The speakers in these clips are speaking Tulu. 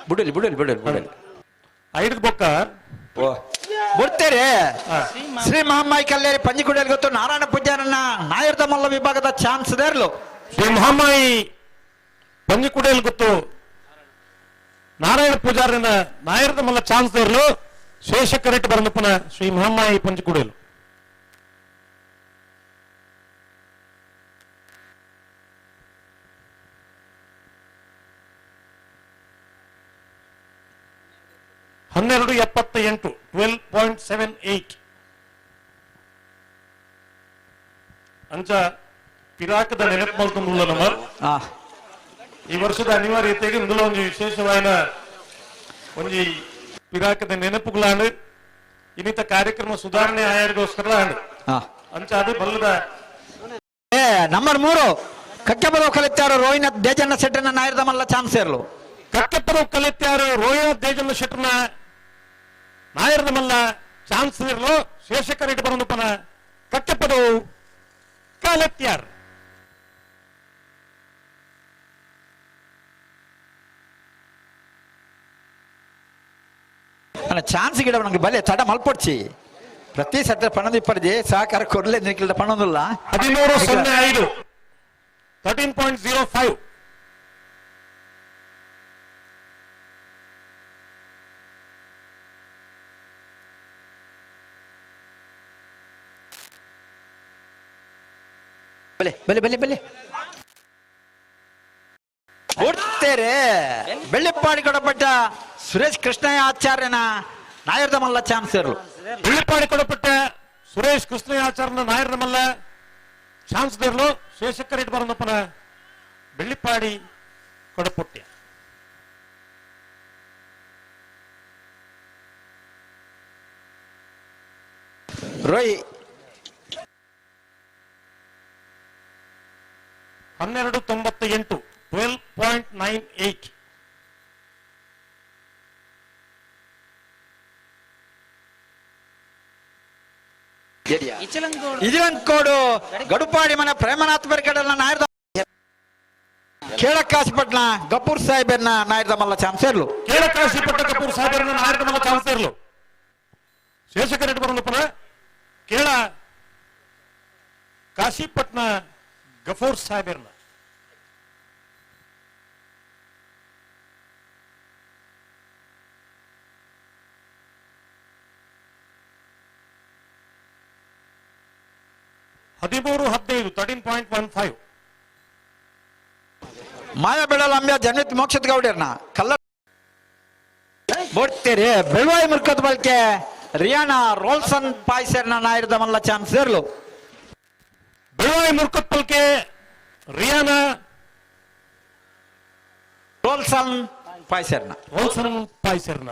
ಬುಡಲಿ ಬುಡಲಿ ಬುಡಲಿ ಬುಡಲಿ ಐದು ಬೊಕ್ಕ ಬರ್ತಾರೆ. ಶ್ರೀ ಮಹಾಮಾಯಿ ಕಲ್ಲೇರಿ ಪಂಜಿಕುಡಿಯಲ್ಲಿ ಗೊತ್ತು ನಾರಾಯಣ ಪೂಜಾರನ್ನ ನಾಯರ್ದ ಮಲ್ಲ ವಿಭಾಗದ ಚಾನ್ಸ್ ದೇರ್ಲು. ಶ್ರೀ ಮಹಾಮಾಯಿ ಪಂಜಿಕುಡಿಯಲ್ಲಿ ಗೊತ್ತು ನಾರಾಯಣ ಪೂಜಾರನ ನಾಯರ್ದ ಮಲ್ಲ ಚಾನ್ಸ್ ದೇರ್ಲು. ಶೇಷಕರೆಟ್ ಬರಂದಪ್ಪನ ಶ್ರೀ ಮಹಾಮಾಯಿ ಪಂಜಿಕುಡಿಯಲು. 12.78, 12.78. ಅಂಚ ಪಿರಾಕದ ನೆನಪು ಮಲ್ತೊಂದುಲ್ಲ ನಮ್ಮ ಈ ವರ್ಷದ ಅನಿವಾರ್ಯತೆಗೆ ಇಂದುಲ ಒಂಜಿ ವಿಶೇಷವಾಯಿನ ಒಂಜಿ ಪಿರಾಕದ ನೆನಪುಗಳಾಂಡ್ ಇನ್ನಿತ ಕಾರ್ಯಕ್ರಮ ಸುಧಾರಣೆ ಆಯಾರಿಗೋಸ್ಕರ ಆಂಡ್. ಅಂಚ ಅದು ಬಲ್ಲದ. ಏ ನಂಬರ್ 3 ಕಕ್ಕೆಬದ ಕಲಿತಾರು ರೋಹಿನ ದೇಜಣ್ಣ ಸೆಟ್ಟನ್ನ ನಾಯರ್ದ ಮಲ್ಲ ಚಾನ್ಸ್ ಇರಲು. ಕಕ್ಕೆಪ್ಪದ ಕಲಿತ್ಯಾರು ರೋಹಿಣಾಥ್ ದೇಜಣ್ಣ ಶೆಟ್ಟರ್ನ ನಾಯರ್ದ ಮಲ್ಲ ಚಾನ್ಸ್ ಇರಲು. ಶೇಷಕರೆಡ್ಡಿ ಬರಂದಪ್ಪನ ಕಕ್ಕೆಪ್ಪದವು ಕಲೆತ್ಯಾರ್. ಅಲ್ಲ ಚಾನ್ಸ್ ಗಿಡ ನಂಗೆ ಬಲೆ ತಡ ಮಲ್ಪೊಡ್ಚಿ. ಪ್ರತಿ ಸತ್ರ ಪಣದ ಇಪ್ಪರ್ಜಿ ಸಹಕಾರ ಕೊರ್ಲೆ ನಿಕ್ಕಿಲ್ದ ಪಣೊಂದುಲ್ಲ. 13.05, 13.05. ಬಲೆ ಬಲೆ ಬಲೆ ಬಲೆ ಕೊಡ್ತೇರೆ. ಬೆಳ್ಳಿಪ್ಪಾಡಿ ಕೊಡಪಟ್ಟ ಸುರೇಶ್ ಕೃಷ್ಣಯ್ಯ ಆಚಾರ್ಯನ ನಾಯರ್ದ ಮಲ್ಲ ಚಾನ್ಸ್ ಇರಲು. ಬೆಳ್ಳಿಪ್ಪಾಡಿ ಕೊಡಪಟ್ಟ ಸುರೇಶ್ ಕೃಷ್ಣಯಾಚಾರ್ಯನ ನಾಯರ್ದ ಮಲ್ಲ ಚಾನ್ಸ್ ದೇರ್ಲು. ಶೇಷಕರೆಡ್ಡಿ ಬರಂದಪ್ಪನ ಬೆಳ್ಳಿಪ್ಪಾಡಿ ಕೊಡಪೊಟ್ಯ. ರೋಯ್. 12.98, 12.98. ಇಜಿಲಂಕೋಡು ಗಡುಪಾಡಿ ಮನೆ ಪ್ರೇಮನಾಥ್ ಬೆರ್ಗಡಲ್ನ ನಾಯರ್ದ ಕೇಳಕ್ಕಾಸಿಪಟ್ನ ಗಪೂರ್ ಸಾಹೇಬರ್ನ ನಾಯರ್ದ ಮಲ್ಲ ಚಾನ್ಸ್ ಇರಲು. ಕೇಳಕಾಶಿಪಟ್ಟ ಕಪೂರ್ ಸಾಹೇಬರನ್ನ ನಾಯರ್ದ ಮಲ್ಲ ಚಾನ್ಸ್ ಇರಲು. ಶೇಷಕರೆಡ್ಡಿ ಬರಂದಪ್ಪನ ಕೇಳ ಕಾಶಿಪಟ್ನ ಗಫೂರ್ ಸಾಹೇಬರ್ನ. 13.15, 13.15. ಮಾಯ ಬೆಳಲಂಬ್ಯ ಜನ್ವಿತ್ ಮೋಕ್ಷದ ಗೌಡ್ಯರ್ನ ಕಲ್ಲ ಬೋಡ್ತೇರಿ. ಬೆಳ್ವಾಯಿ ಮುರ್ಕದ ಬಲ್ಕೆ ರಿಯಾನ ರೋಲ್ಸನ್ ಪಾಯ್ಸರ್ನ ನಾಯರ್ದ ಮಲ್ಲ ಚಾನ್ಸ್ ಇರಲು. ಬೆಳವಾಯಿ ಮುರ್ಕತ್ ಪಲ್ಕೆ ರಿಯಾನಾ ರೋಲ್ಸನ್ ಪಾಯ್ಸರ್ನ. ರೋಲ್ಸನ್ ಪಾಯ್ಸರ್ನ.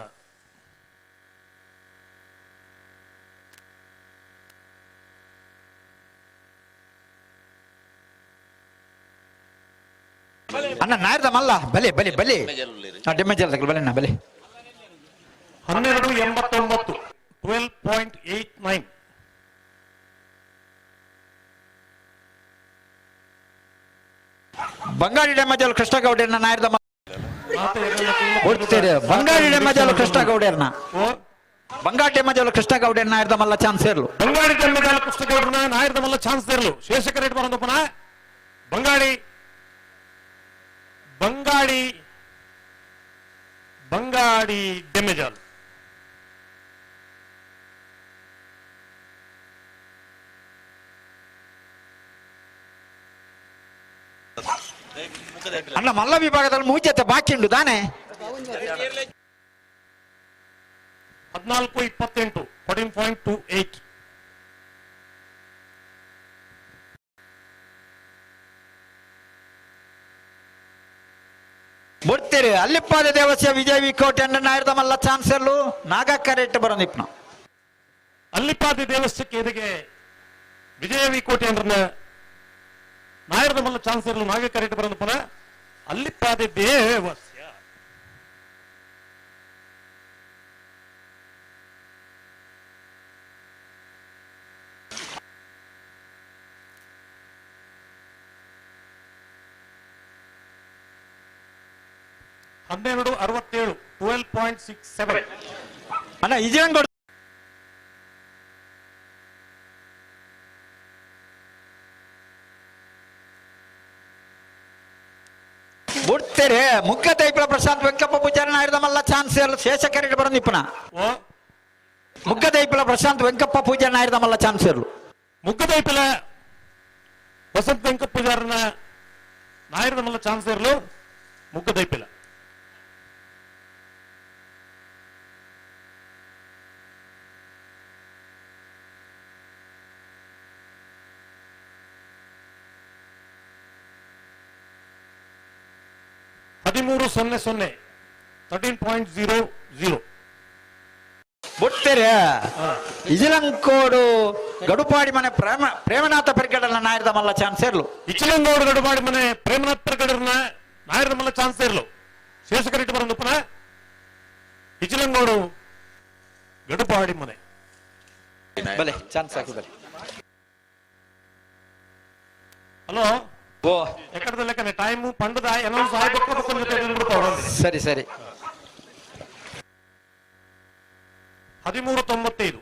ಅಣ್ಣ ನಾಯರ್ದ ಮಲ್ಲ ಬಲೆ ಬಲೆ ಬಲೆ ಡಿಮ್ಮೆಜಲ್ ಬಲೆ ಅಣ್ಣ ಬಲೆ. 12.89, 12.89. ಬಂಗಾಳಿ ಡೆಮ್ಮಜಲ್ ಕೃಷ್ಣಗೌಡರ್ನ ನಾಯರ್ದ ಬೋಡ್ತೇರಿ. ಬಂಗಾಳಿ ಡೆಮ್ಮಜಲ್ ಕೃಷ್ಣಗೌಡರ್ನ ಬಂಗಾಳಿ ಡೆಮ್ಮಜಲ್ ಕೃಷ್ಣಗೌಡರ್ನ ನಾಯರ್ದ ಮಲ್ಲ ಚಾನ್ಸ್ ಇರಲು. ಬಂಗಾಳಿ ಡೆಮ್ಮೆಜಾಲ ಕೃಷ್ಣಗೌಡರನ್ನ ನಾಯರ್ದ ಮಲ್ಲ ಚಾನ್ಸ್ ಇರಲು. ಶೇಷಕರೆಡ್ಡಿ ಬರಂದಪ್ಪನ ಬಂಗಾಳಿ ಬಂಗಾಳಿ ಬಂಗಾಡಿ ಡೆಮ್ಮೆಜಾಲ್. ಅಣ್ಣ ಮಲ್ಲ ವಿಭಾಗದಲ್ಲಿ ಮೂಜತೆ ಬಾಕಿ ಉಂಟು ತಾನೆ? 14.28, 14.28. ಬರ್ತೀರಿ. ಅಲ್ಲಿಪ್ಪಾದ ದೇವಸ್ಯ ವಿಜಯ್ ವಿ ಕೋಟೆ ಅಣ್ಣ ನಾಯರ್ದ ಮಲ್ಲ ಚಾನ್ಸ್ ಇರಲು. ನಾಗಕ್ಕರೆಟ್ಟ ಬರೋದಿಪ್ನ. ಅಲ್ಲಿಪಾದಿ ದೇವಸ್ಥಕ್ಕೆ ಎದುಗೆ ವಿಜಯ ವಿ ಕೋಟೆ ಅಂದ್ರನ್ನ ನಾಯರ್ದ ಮಲ್ಲ ಚಾನ್ಸ್ ಇರಲು. ನಾಗಕರೆಟ್ ಬರಂದಪ್ಪನ ಅಲ್ಲಿಪಾದಿ ದೇವಸ್ಯ. 12.67. 12.67. ಅಣ್ಣ ಇಜಿಲಂಗೋಡು. ಬುಡ್ತೇರೆ ಮುಖ್ಯ ತೈಪುಲ ಪ್ರಶಾಂತ್ ವೆಂಕಪ್ಪ ಪೂಜಾರಿ ನಾಯರ್ದ ಮಲ್ಲ ಚಾನ್ಸ್ ಶೇಷಕರೆಡ್ ಬರಂದಿಪ್ಪನ. ಓ. ಮುಗ್ಗ ದೈಪುಲ ಪ್ರಶಾಂತ್ ವೆಂಕಪ್ಪ ಪೂಜಾರಿ ನಾಯರ್ದ ಮಲ್ಲ ಚಾನ್ಸ್ ಇರ್ಲು. ಮುಗ್ಗದೈಪಿಲ ವಸಂತ ವೆಂಕಪ್ಪ ಪೂಜಾರನ ನಾಯರದ ಮಲ್ಲ ಚಾನ್ಸ್ ಇರಲು ಮುಗ್ಗದೈಪಿಲ. 13.00, 13.00. ಬುಡ್ತೇರೆ ಇಜಿಲಂಕೋಡು ಗಡುಪಾಡಿ ಮನೆ ಪ್ರೇಮನಾಥ ಪೆರ್ಗಡಲ ನಾಯರ್ದ ಮಲ್ಲ ಚಾನ್ಸ್ ಇರ್ಲು. ಇಚ್ಚಲಂಗೌಡ ಗಡುಪಾಡಿ ಮನೆ ಪ್ರೇಮನಾಥ್ ಪೆರ್ಗಡರ್ನ ನಾಯರದ ಮಲ್ಲ ಚಾನ್ಸ್ ಇರಲು. ಶೇಷಕರೆಡ್ಡಿ ಬರಂದುಪ್ಪನ ಇಚ್ಚಲಂಗೌಡು ಗಡುಪಾಡಿ ಮನೆ. ಬಲೆ ಚಾನ್ಸ್ ಹಾಕಿ ಬಲೆ. ಹಲೋ. ಓ. ಎಕ್ಕಡದ ಲೆಕ್ಕನೆ ಟೈಮ್ ಪಂಡದ ಅನೌನ್ಸ್ ಆಗಬೇಕು. ಸರಿ ಸರಿ. 13.95.